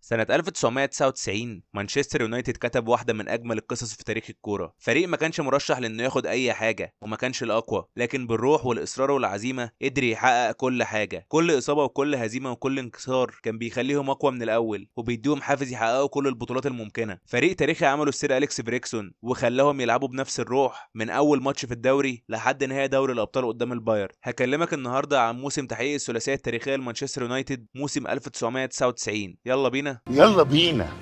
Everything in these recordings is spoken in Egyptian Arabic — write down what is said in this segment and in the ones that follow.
سنة 1999 مانشستر يونايتد كتب واحدة من أجمل القصص في تاريخ الكورة. فريق ما كانش مرشح لأنه ياخد أي حاجة وما كانش الأقوى، لكن بالروح والإصرار والعزيمة قدر يحقق كل حاجة. كل إصابة وكل هزيمة وكل انكسار كان بيخليهم أقوى من الأول وبيديهم حافز يحققوا كل البطولات الممكنة. فريق تاريخي عمله السير أليكس فريكسون وخلاهم يلعبوا بنفس الروح من أول ماتش في الدوري لحد نهائي دوري الأبطال قدام البايرن. هكلمك النهاردة عن موسم تحقيق الثلاثية التاريخية لمانشستر يونايتد موسم 1999. يلا بينا يلا بينا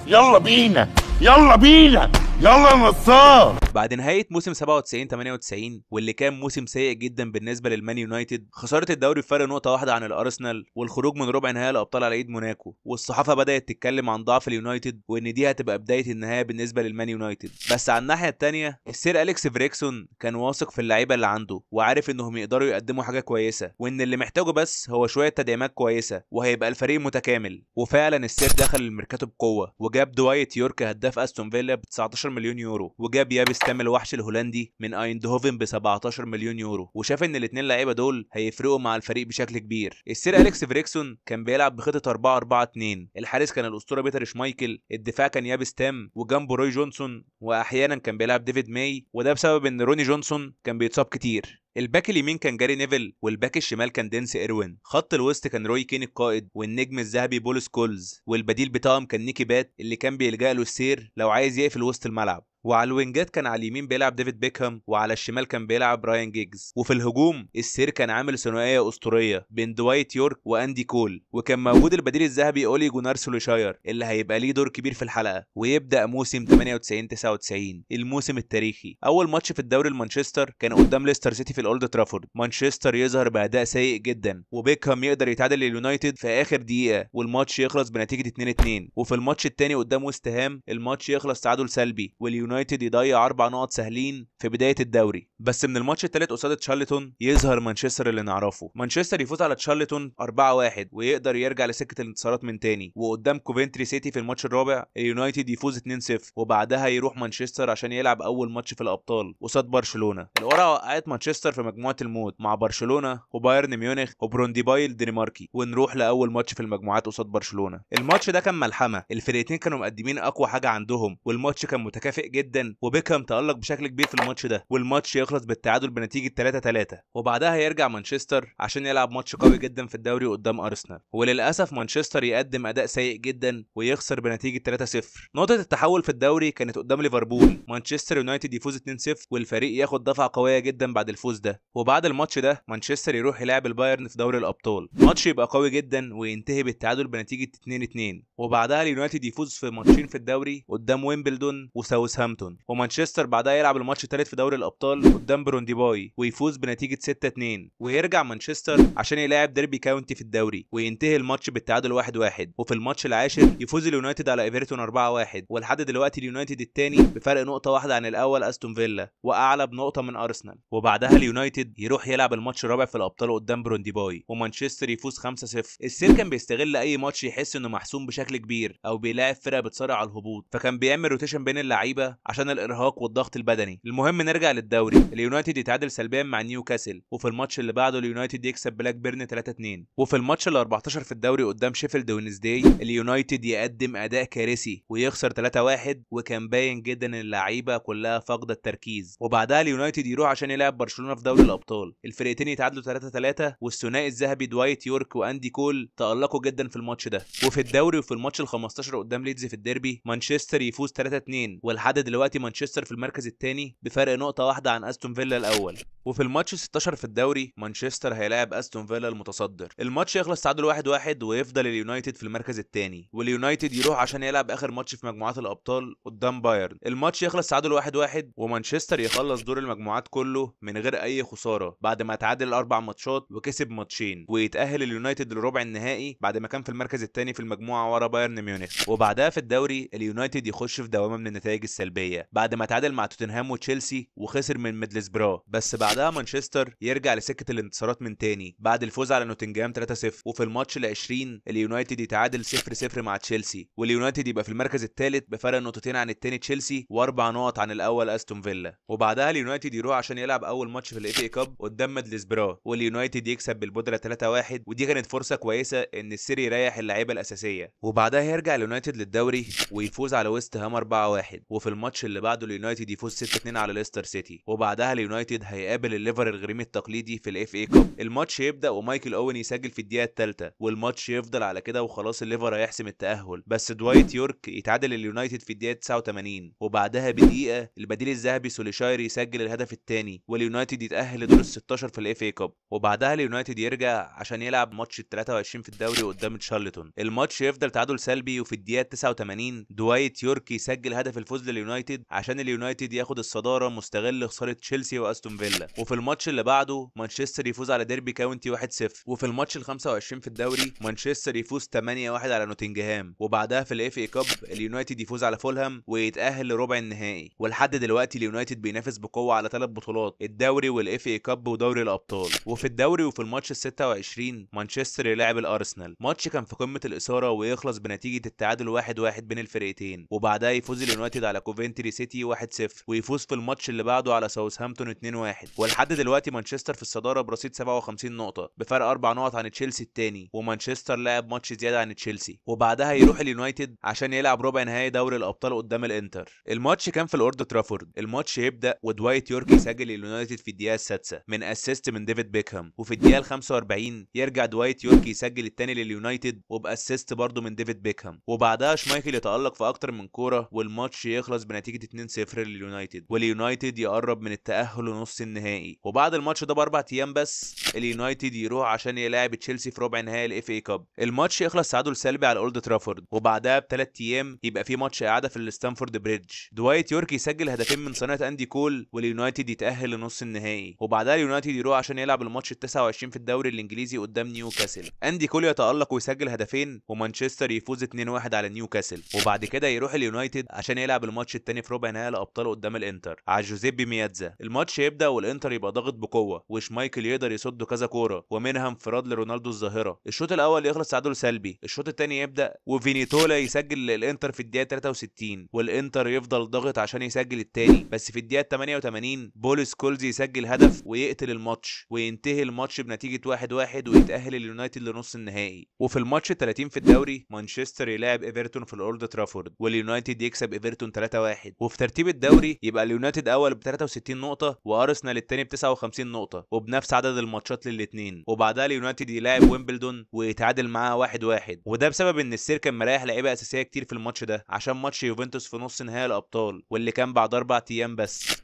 يلا بينا يلا بينا يلا نصار. بعد نهاية موسم 97-98 واللي كان موسم سيء جدا بالنسبة للمان يونايتد، خسارة الدوري بفرق نقطة واحدة عن الأرسنال والخروج من ربع نهائي الأبطال على إيد موناكو، والصحافة بدأت تتكلم عن ضعف اليونايتد وإن دي هتبقى بداية النهاية بالنسبة للمان يونايتد. بس على الناحية الثانية السير أليكس فريكسون كان واثق في اللعيبة اللي عنده وعارف إنهم يقدروا يقدموا حاجة كويسة وإن اللي محتاجه بس هو شوية تدعيمات كويسة وهيبقى الفريق متكامل. وفعلا السير دخل الميركاتو بقوة وجاب دوايت يورك هداف أستون فيلا ب 19 مليون يورو، وجاب يابس تام الوحش الهولندي من ايندهوفن ب 17 مليون يورو، وشاف ان الاثنين لعيبة دول هيفرقوا مع الفريق بشكل كبير. السير اليكس فريكسون كان بيلعب بخطه 4-4-2، الحارس كان الاسطورة بيتر شمايكل، الدفاع كان يابس تام وجنبه روي جونسون، واحيانا كان بيلعب ديفيد ماي، وده بسبب ان روني جونسون كان بيتصاب كتير. الباك اليمين كان جاري نيفل والباك الشمال كان دينس ايروين، خط الوسط كان روي كين القائد والنجم الذهبي بول سكولز، والبديل بتاعهم كان نيكي بات اللي كان بيلجأ له السير لو عايز يقفل وسط الملعب. وعلى الوينجات كان على اليمين بيلعب ديفيد بيكهام وعلى الشمال كان بيلعب رايان جيجز. وفي الهجوم السير كان عامل ثنائية اسطورية بين دوايت يورك واندي كول، وكان موجود البديل الذهبي اولي جونار سولشاير اللي هيبقى ليه دور كبير في الحلقة. ويبدا موسم 98-99 الموسم التاريخي. اول ماتش في الدوري لمانشستر كان قدام ليستر سيتي في الاولد ترافورد. مانشستر يظهر باداء سيء جدا وبيكهام يقدر يتعادل لليونايتد في اخر دقيقة والماتش يخلص بنتيجة 2-2. وفي الماتش الثاني قدام ويست هام الماتش يخلص تعادل سلبي واليونايتد يضيع 4 نقط سهلين في بداية الدوري. بس من الماتش الثالث قصاد تشارلتون يظهر مانشستر اللي نعرفه. مانشستر يفوز على تشارلتون 4-1 ويقدر يرجع لسكه الانتصارات من تاني. وقدام كوفنتري سيتي في الماتش الرابع اليونايتد يفوز 2-0، وبعدها يروح مانشستر عشان يلعب اول ماتش في الابطال قصاد برشلونة. القرعة وقعت مانشستر في مجموعة الموت مع برشلونة وبايرن ميونخ وبرونديباي الدنماركي. ونروح لاول ماتش في المجموعات قصاد برشلونة. الماتش ده كان ملحمة، الفرقتين كانوا مقدمين اقوى حاجة عندهم والماتش كان متكافئ جدا، وبيكهام تألق بشكل كبير في الماتش ده والماتش يخلص بالتعادل بنتيجة 3-3. وبعدها يرجع مانشستر عشان يلعب ماتش قوي جدا في الدوري قدام ارسنال، وللاسف مانشستر يقدم اداء سيء جدا ويخسر بنتيجة 3-0. نقطة التحول في الدوري كانت قدام ليفربول، مانشستر يونايتد يفوز 2-0 والفريق ياخد دفعه قوية جدا بعد الفوز ده. وبعد الماتش ده مانشستر يروح يلعب البايرن في دوري الابطال، ماتش يبقى قوي جدا وينتهي بالتعادل بنتيجة 2-2. وبعدها اليونايتد يفوز في ماتشين في الدوري قدام ويمبلدون وساوثهامبتون، ومانشستر بعدها يلعب الماتش الثالث في دوري الابطال قدام برونديباي ويفوز بنتيجة 6-2. ويرجع مانشستر عشان يلاعب ديربي كاونتي في الدوري وينتهي الماتش بالتعادل 1-1. وفي الماتش العاشر يفوز اليونايتد على ايفرتون 4-1، ولحد دلوقتي اليونايتد الثاني بفرق نقطة واحدة عن الاول استون فيلا واعلى بنقطة من ارسنال. وبعدها اليونايتد يروح يلعب الماتش الرابع في الابطال قدام برونديباي ومانشستر يفوز 5-0. السير كان بيستغل اي ماتش يحس انه محسوم بشكل كبير او بيلاعب فرقه بتصارع على الهبوط، فكان بيعمل rotation بين اللعيبة عشان الارهاق والضغط البدني. المهم نرجع للدوري، اليونايتد يتعادل سلبيا مع نيوكاسل، وفي الماتش اللي بعده اليونايتد يكسب بلاك بيرن 3-2. وفي الماتش ال 14 في الدوري قدام شيفيلد وينزداي اليونايتد يقدم اداء كارثي ويخسر 3-1، وكان باين جدا ان اللعيبة كلها فاقده التركيز. وبعدها اليونايتد يروح عشان يلعب برشلونة في دوري الابطال، الفرقتين يتعادلوا 3-3، والثنائي الذهبي دوايت يورك واندي كول تألقوا جدا في الماتش ده. وفي الدوري وفي الماتش ال 15 قدام ليدز في الديربي مانشستر يفوز 3-2، ولحد دلوقتي مانشستر في المركز الثاني بفرق نقطة واحدة عن استون فيلا الاول. وفي الماتش 16 في الدوري مانشستر هيلاعب استون فيلا المتصدر، الماتش يخلص تعادل 1-1 ويفضل اليونايتد في المركز الثاني. واليونايتد يروح عشان يلعب اخر ماتش في مجموعات الابطال قدام بايرن، الماتش يخلص تعادل 1-1 ومانشستر يخلص دور المجموعات كله من غير اي خسارة بعد ما تعادل 4 ماتشات وكسب ماتشين، ويتأهل اليونايتد لربع النهائي بعد ما كان في المركز الثاني في المجموعة ورا بايرن ميونخ. وبعدها في الدوري اليونايتد يخش في دوامه من النتائج السلبية، سلبية بعد ما تعادل مع توتنهام وتشيلسي وخسر من ميدلسبرا. بس بعدها مانشستر يرجع لسكه الانتصارات من تاني بعد الفوز على نوتنجهام 3-0، وفي الماتش ال20 اليونايتد يتعادل 0-0 مع تشيلسي، واليونايتد يبقى في المركز الثالث بفرق نقطتين عن الثاني تشيلسي واربع نقط عن الاول استون فيلا. وبعدها اليونايتد يروح عشان يلعب اول ماتش في ال FA Cup قدام ميدلسبرا، واليونايتد يكسب بالبودره 3-1، ودي كانت فرصة كويسة ان السير يريح اللعيبة الاساسية. وبعدها يرجع اليونايتد للدوري ويفوز على ويست هام 4-1، وفي الماتش اللي بعده اليونايتد يفوز 6-2 على ليستر سيتي. وبعدها اليونايتد هيقابل الليفر الغريم التقليدي في ال FA Cup. الماتش يبدا ومايكل اوين يسجل في الدقيقة الثالثة، والماتش يفضل على كده وخلاص الليفر هيحسم التاهل، بس دوايت يورك يتعادل اليونايتد في الدقيقة 89، وبعدها بدقيقة البديل الذهبي سوليشاير يسجل الهدف الثاني واليونايتد يتاهل لدور ال 16 في ال FA Cup. وبعدها اليونايتد يرجع عشان يلعب ماتش ال 23 في الدوري قدام تشارلتون. الماتش يفضل تعادل سلبي، وفي الدقيقة 89 دوايت يورك يسجل هدف الفوز لليونايتد عشان اليونايتد ياخد الصدارة مستغل خسارة تشيلسي واستون فيلا. وفي الماتش اللي بعده مانشستر يفوز على ديربي كاونتي 1-0، وفي الماتش ال 25 في الدوري مانشستر يفوز 8-1 على نوتنجهام. وبعدها في ال FA Cup اليونايتد يفوز على فولهام ويتاهل لربع النهائي. ولحد دلوقتي اليونايتد بينافس بقوة على 3 بطولات، الدوري وال FA Cup ودوري الابطال. وفي الدوري وفي الماتش ال 26 مانشستر يلاعب الارسنال، ماتش كان في قمة الاثارة ويخلص بنتيجة التعادل 1-1 بين الفرقتين. وبعدها يفوز اليونايتد على كوفنتري سيتي 1-0، ويفوز في الماتش اللي بعده على ساوثهامبتون 2-1. ولحد دلوقتي مانشستر في الصدارة برصيد 57 نقطة بفرق 4 نقط عن تشيلسي الثاني، ومانشستر لعب ماتش زيادة عن تشيلسي. وبعدها يروح اليونايتد عشان يلعب ربع نهائي دوري الابطال قدام الانتر. الماتش كان في الاولد ترافورد. الماتش يبدا ودوايت يورك يسجل اليونايتد في الدقيقة السادسة من assist من ديفيد بيكهام، وفي الدقيقة 45 يرجع دوايت يورك يسجل الثاني لليونايتد وب assist برضه من ديفيد بيكهام. وبعدها شمايكل يتالق في اكتر من كورة والماتش يخلص بنتيجة 2-0 لليونايتد، واليونايتد يقرب من التاهل لنص النهائي. وبعد الماتش ده باربع ايام بس اليونايتد يروح عشان يلاعب تشيلسي في ربع نهائي ال FA Cup. الماتش يخلص تعادل سلبي على اولد ترافورد، وبعدها بثلاث ايام يبقى في ماتش اعاده في الستانفورد بريدج. دوايت يورك يسجل هدفين من صناعة اندي كول واليونايتد يتاهل لنص النهائي. وبعدها اليونايتد يروح عشان يلعب الماتش ال 29 في الدوري الانجليزي قدام نيوكاسل. اندي كول يتالق ويسجل هدفين ومانشستر يفوز 2-1 على نيوكاسل. وبعد كده يروح اليونايتد عشان يلعب الماتش الثاني في ربع نهائي الابطال قدام الانتر على جوزيبي مياتزا. الماتش يبدا والانتر يبقى ضاغط بقوة، وشمايكل يقدر يصد كذا كورة ومنها انفراد لرونالدو الظاهرة. الشوط الاول يخلص تعادل سلبي، الشوط الثاني يبدا وفينيتولا يسجل للانتر في الدقيقة 63، والانتر يفضل ضاغط عشان يسجل الثاني، بس في الدقيقة 88 بول سكولز يسجل هدف ويقتل الماتش، وينتهي الماتش بنتيجة 1-1 ويتاهل اليونايتد لنص النهائي. وفي الماتش 30 في الدوري مانشستر يلاعب ايفرتون في الاولد ترافورد واليونايتد يكسب ايفرتون 3-1. وفي ترتيب الدوري يبقى اليونايتد اول ب 63 نقطة وارسنال الثاني ب 59 نقطة وبنفس عدد الماتشات للاثنين. وبعدها اليونايتد يلاعب ويمبلدون ويتعادل معاه 1-1، وده بسبب ان السير كان مريح لعيبة اساسية كتير في الماتش ده عشان ماتش يوفنتوس في نص نهائي الابطال واللي كان بعد 4 ايام بس.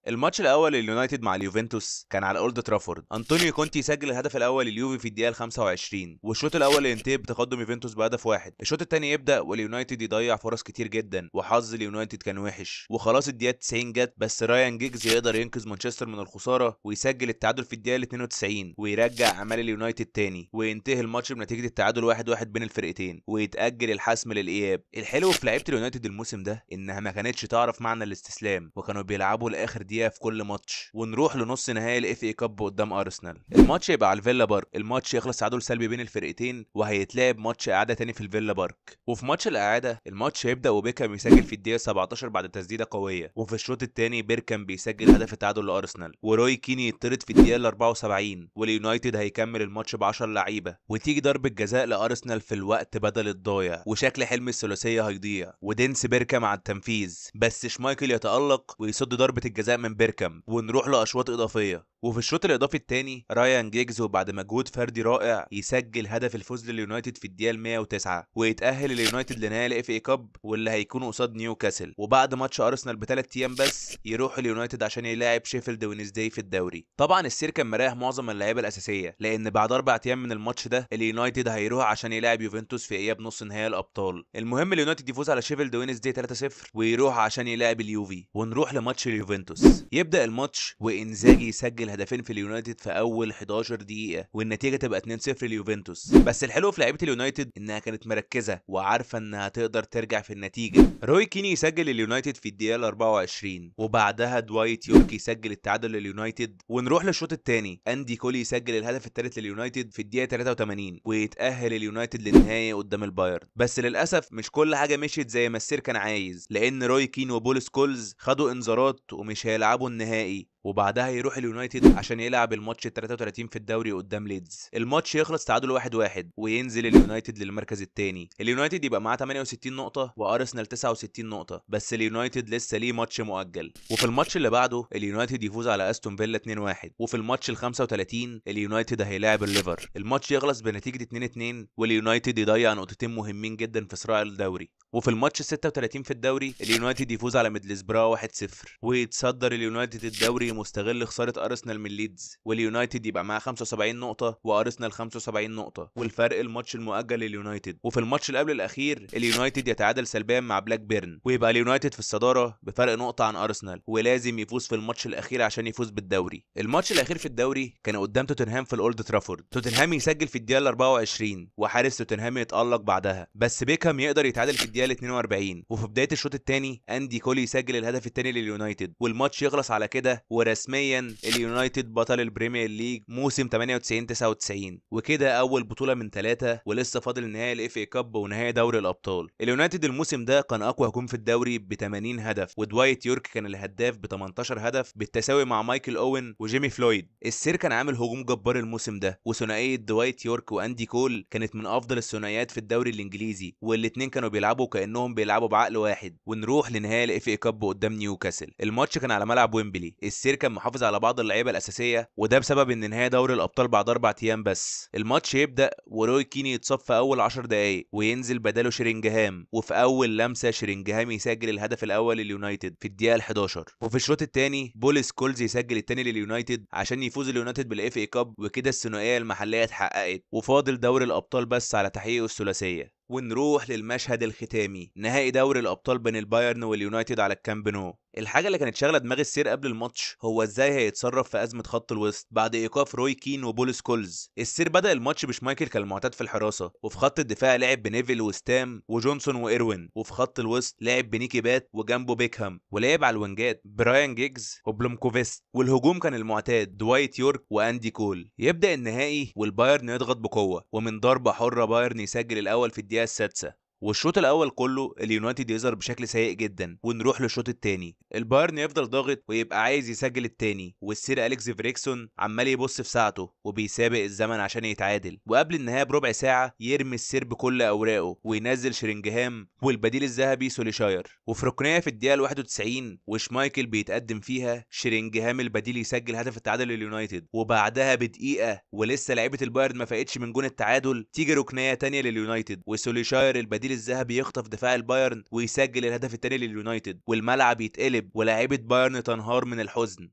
الماتش الاول لليونايتد مع اليوفنتوس كان على اولد ترافورد. انطونيو كونتي سجل الهدف الاول لليوفي في الدقيقة 25، والشوط الاول ينتهي بتقدم يوفنتوس بهدف واحد. الشوط الثاني يبدا واليونايتد يضيع فرص كتير جدا وحظ اليونايتد كان وحش، وخلاص الدقيقة 90 جت، بس رايان جيجز يقدر ينقذ مانشستر من الخسارة ويسجل التعادل في الدقيقة 92 ويرجع اعمال اليونايتد تاني، وينتهي الماتش بنتيجة التعادل 1-1 بين الفرقتين ويتاجل الحسم للاياب. الحلو في لعيبة اليونايتد الموسم ده انها ما كانتش تعرف معنى الاستسلام، وكانوا بيلعبوا لاخر دقيقة في كل ماتش. ونروح لنص نهائي ال FA Cup قدام ارسنال. الماتش يبقى على الفيلا بارك. الماتش يخلص تعادل سلبي بين الفرقتين وهيتلعب ماتش اعاده تاني في الفيلا بارك. وفي ماتش الاعادة الماتش يبدا وبيكهام يسجل في الدقيقة 17 بعد تسديده قوية، وفي الشوط الثاني بيركام بيسجل هدف التعادل لارسنال، وروي كيني يطرد في الدقيقة 74، واليونايتد هيكمل الماتش ب 10 لعيبة، وتيجي ضربه جزاء لارسنال في الوقت بدل الضايع، وشكل حلم الثلاثية هيضيع، ودينس بيركام على التنفيذ، بس شمايكل يتالق ويصد ضربه الجزاء من بيركام، ونروح لاشواط اضافية. وفي الشوط الاضافي الثاني رايان جيجز وبعد مجهود فردي رائع يسجل هدف الفوز لليونايتد في الدقيقة 109، ويتاهل اليونايتد لنهائي ال FA Cup واللي هيكون قصاد نيوكاسل. وبعد ماتش ارسنال بثلاث ايام بس يروح اليونايتد عشان يلاعب شيفيلد وينزداي في الدوري. طبعا السير كان مريح معظم اللعيبة الاساسية، لان بعد 4 ايام من الماتش ده اليونايتد هيروح عشان يلاعب يوفنتوس في اياب نص نهائي الابطال. المهم اليونايتد يفوز على شيفيلد وينزداي 3-0 ويروح عشان يلاعب اليوفي. ونروح لماتش اليوفنتوس. يبدا الماتش وانزاجي يسجل هدفين في اليونايتد في اول 11 دقيقة، والنتيجة تبقى 2-0 لليوفنتوس. بس الحلو في لعيبة اليونايتد انها كانت مركزه وعارفه انها تقدر ترجع في النتيجة. روي كيني يسجل اليونايتد في الدقيقة 24، وبعدها دوايت يورك يسجل التعادل لليونايتد. ونروح للشوط الثاني، اندي كول يسجل الهدف الثالث لليونايتد في الدقيقة 83، ويتاهل اليونايتد للنهائي قدام البايرن. بس للاسف مش كل حاجة مشيت زي ما السير كان عايز، لان روي كين وبول سكولز خدوا انذارات ومش هيلعبوا النهائي. وبعدها يروح اليونايتد عشان يلعب الماتش 33 في الدوري قدام ليدز. الماتش يخلص تعادل 1-1، وينزل اليونايتد للمركز الثاني. اليونايتد يبقى معاه 68 نقطة وارسنال 69 نقطة، بس اليونايتد لسه ليه ماتش مؤجل. وفي الماتش اللي بعده اليونايتد يفوز على استون فيلا 2-1، وفي الماتش ال 35 اليونايتد هيلاعب الليفر. الماتش يخلص بنتيجة 2-2، واليونايتد يضيع نقطتين مهمين جدا في صراع الدوري. وفي الماتش 36 في الدوري اليونايتد يفوز على ميدلسبرا 1-0، ويتصدر اليونايتد الدوري مستغل خسارة ارسنال من ليدز. واليونايتد يبقى معاه 75 نقطة وارسنال 75 نقطة، والفرق الماتش المؤجل لليونايتد. وفي الماتش اللي قبل الاخير اليونايتد يتعادل سلبيا مع بلاك بيرن، ويبقى اليونايتد في الصدارة بفرق نقطة عن ارسنال، ولازم يفوز في الماتش الاخير عشان يفوز بالدوري. الماتش الاخير في الدوري كان قدام توتنهام في الاولد ترافورد. توتنهام يسجل في الدقيقة 24، وحارس توتنهام يتألق بعدها، بس بيكهام يقدر يتعادل في الدقيقة 42. وفي بداية الشوط الثاني اندي كول يسجل الهدف الثاني لليونايتد، والماتش يخلص على كده، ورسميا اليونايتد بطل البريمير ليج موسم 98-99. وكده اول بطوله من 3، ولسه فاضل نهائي ال FA Cup ونهائي دوري الابطال. اليونايتد الموسم ده كان اقوى هجوم في الدوري ب 80 هدف، ودوايت يورك كان الهداف ب 18 هدف بالتساوي مع مايكل اوين وجيمي فلويد. السير كان عامل هجوم جبار الموسم ده، وثنائيه دوايت يورك واندي كول كانت من افضل الثنائيات في الدوري الانجليزي، والاثنين كانوا بيلعبوا كانهم بيلعبوا بعقل واحد. ونروح لنهائي ال FA Cup قدام نيوكاسل. الماتش كان على ملعب ويمبلي. السير كان محافظ على بعض اللعيبة الاساسية، وده بسبب ان نهائي دوري الابطال بعد 4 ايام بس. الماتش يبدا وروي كيني يتصاب في اول 10 دقائق، وينزل بداله شيرينجهام، وفي اول لمسه شيرينجهام يسجل الهدف الاول لليونايتد في الدقيقة 11. وفي الشوط الثاني بول سكولز يسجل الثاني لليونايتد عشان يفوز اليونايتد بال FA Cup، وكده الثنائية المحلية اتحققت، وفاضل دوري الابطال بس على تحقيق الثلاثية. ونروح للمشهد الختامي، نهائي دوري الابطال بين البايرن واليونايتد على الكامب نو. الحاجة اللي كانت شاغله دماغ السير قبل الماتش هو ازاي هيتصرف في ازمة خط الوسط بعد ايقاف روي كين وبول سكولز. السير بدا الماتش بشمايكل كالمعتاد في الحراسة، وفي خط الدفاع لعب بنيفل وستام وجونسون وايروين، وفي خط الوسط لعب بنيكي بات وجنبه بيكهام، ولعب على الوينجات براين جيجز وبلومكوفيست، والهجوم كان المعتاد دوايت يورك واندي كول. يبدا النهائي والبايرن يضغط بقوة، ومن ضربه حره بايرن يسجل الاول في الدقيقة 6. والشوط الاول كله اليونايتد يظهر بشكل سيء جدا. ونروح للشوط الثاني، البايرن يفضل ضاغط ويبقى عايز يسجل الثاني، والسير اليكس فريكسون عمال يبص في ساعته وبيسابق الزمن عشان يتعادل. وقبل النهاية بربع ساعة يرمي السير بكل اوراقه وينزل شيرينجهام والبديل الذهبي سوليشاير. وفي ركنيه في الدقيقة 91 وشمايكل بيتقدم فيها، شيرينجهام البديل يسجل هدف التعادل لليونايتد. وبعدها بدقيقة ولسه لعيبة البايرن ما فاقتش من جون التعادل، تيجي ركنيه ثانية لليونايتد وسوليشاير البديل الذهبي يخطف دفاع البايرن ويسجل الهدف الثاني لليونايتد، والملعب يتقلب ولاعيبه بايرن تنهار من الحزن.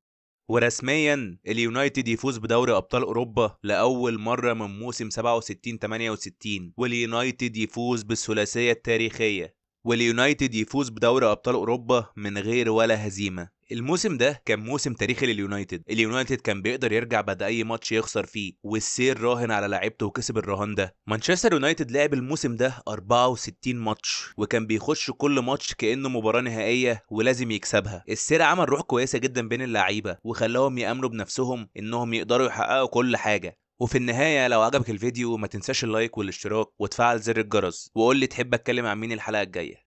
ورسميا اليونايتد يفوز بدوري ابطال اوروبا لاول مرة من موسم 67-68، واليونايتد يفوز بالثلاثيه التاريخية، واليونايتد يفوز بدوري ابطال اوروبا من غير ولا هزيمة. الموسم ده كان موسم تاريخي لليونايتد. اليونايتد كان بيقدر يرجع بعد اي ماتش يخسر فيه، والسير راهن على لعيبته وكسب الرهان ده. مانشستر يونايتد لعب الموسم ده 64 ماتش، وكان بيخش كل ماتش كانه مباراة نهائية ولازم يكسبها. السير عمل روح كويسة جدا بين اللعيبة وخلاهم يامنوا بنفسهم انهم يقدروا يحققوا كل حاجة. وفي النهاية لو عجبك الفيديو ما تنساش ال like والاشتراك وتفعل زر الجرس، وقول لي تحب اتكلم عن مين الحلقة الجاية.